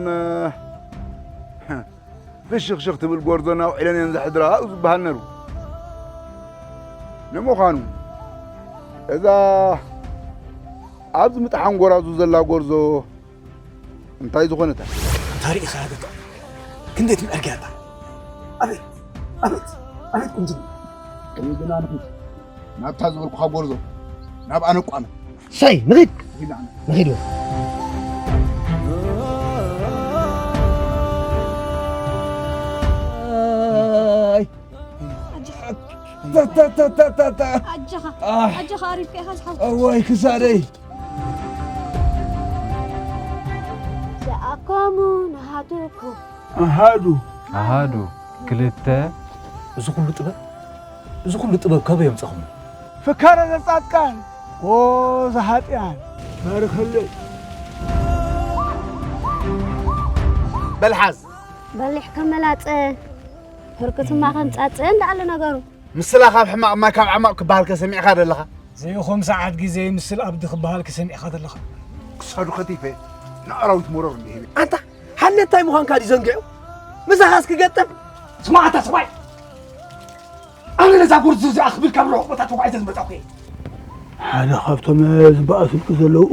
ነ-፣ ፍሽኽሽኽ ትብል ጎርዞ ናውዒለን እየን ዘሕድራ እዩ ዝበሃል ነሩ። ንምዃኑ፣ እዛ ኣብዚ ምጥሓን ጎራዙ ዘላ ጎርዞ እንታይ ዝኾነት እያ? እንታይ ርኢኻ ያገባ? ክንደይ ትምዕርግያ ኣላ? ኣቤት፣ ኣቤት፣ ኣቤት ቁንጅና። እኔ ግና ንኺድ። ናብታ ዝበልኩኻ ጎርዞ፣ ናብ ኣነቋመ። ሰይ፣ ንኺድ። ንኺድ ኣነ። ንኺድ። ኣይ። ኣጆኻ። ተ-፣ ተ-፣ ተ-፣ ተ-፣ ተ-፣ ተ-፣ ኣጆኻ፣ ኣህ። ኣጆኻ ኣሪፍካ ኢኻ ዝሓውካ። እዋይ ክሳደይ። ዝኣኮሙ ንሃትኩ። ኣሃዱ። ኣሃዱ ክልተ። እዚ ኩሉ ጥበብ፣ እዚ ኩሉ ጥበብ ካበይ ኣምጻኹሞ? ፍካረ ዘጻጽቃን፣ ኦ፣ ዝሃጥያን፣ ባርኸለይ። በል ሓዝ። በሊሕ ከም መላጸ፣ ህርክትማ ከም ጻጸ እንዳኣለ ነገሩ። ምስላ ካብ ሕማቕ እማ ካብ ዓማቕ ክበሃል ከሰሚዕካ ደለኻ? ዘይኹም ሰዓት ግዜ ምስል ኣብዲ ክበሃል ክሰሚዕካ ደለኻ? ክሳዱ ከቲፈ ንኣራዊት መረር እንዲህ። ኣንታ፣ ሓነ እንታይ ምዃንካ ድዩ ዘንጊዑ? ምሳኻስ ክገጥም? ስማዕ ኣታ ሰብኣይ! ኣነ ነዛ ጎርዞ እዚኣ ክብል ካብ ርሑቕ ቦታ ተጓዒዘ ዝመጻኹ እየ። ሓደ ካብቶም ዝበኣሱልኪ ዘለዉ።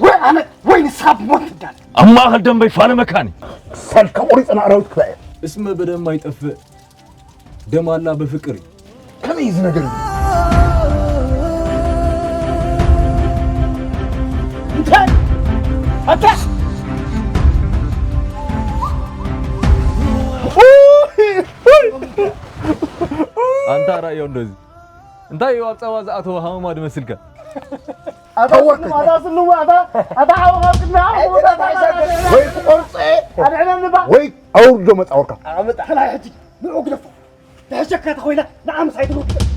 ወይ ኣነ ወይ ንስኻ ብሞት ትዳል። ኣብ ማእከል ደንበይ ፋለመካኒ። ክሳድካ ቆሪጸ ንኣራዊት ክበልዕ። እስመ በደም ኣይጠፍእ፣ ደም ኣላ በፍቅር እዩ። ከመይ እዩ እዚ ነገር እዚ? እንታይ? ኣታ! ኣንታ ራእዮ እንደዚ። እንታይ እዩ ኣብ ጸባ ዝኣተወ ሃመማ ድመስልካ? ኣታ ስልሙ፣ ኣታ ስልሙ፣ ኣታ፣ ኣታ ሓወኻ ቅድሚ ሓወኻ ወይ ትቆርጸ፣ ኣድሕነኒ ባ። ወይ ኣውርዶ መጻወርካ። ኣመጣ። ከላይ ሕጂ ንዑ ግደፎ። ተሕሸካ ተኾይና ንዓ ምሳይ ትመጽእ።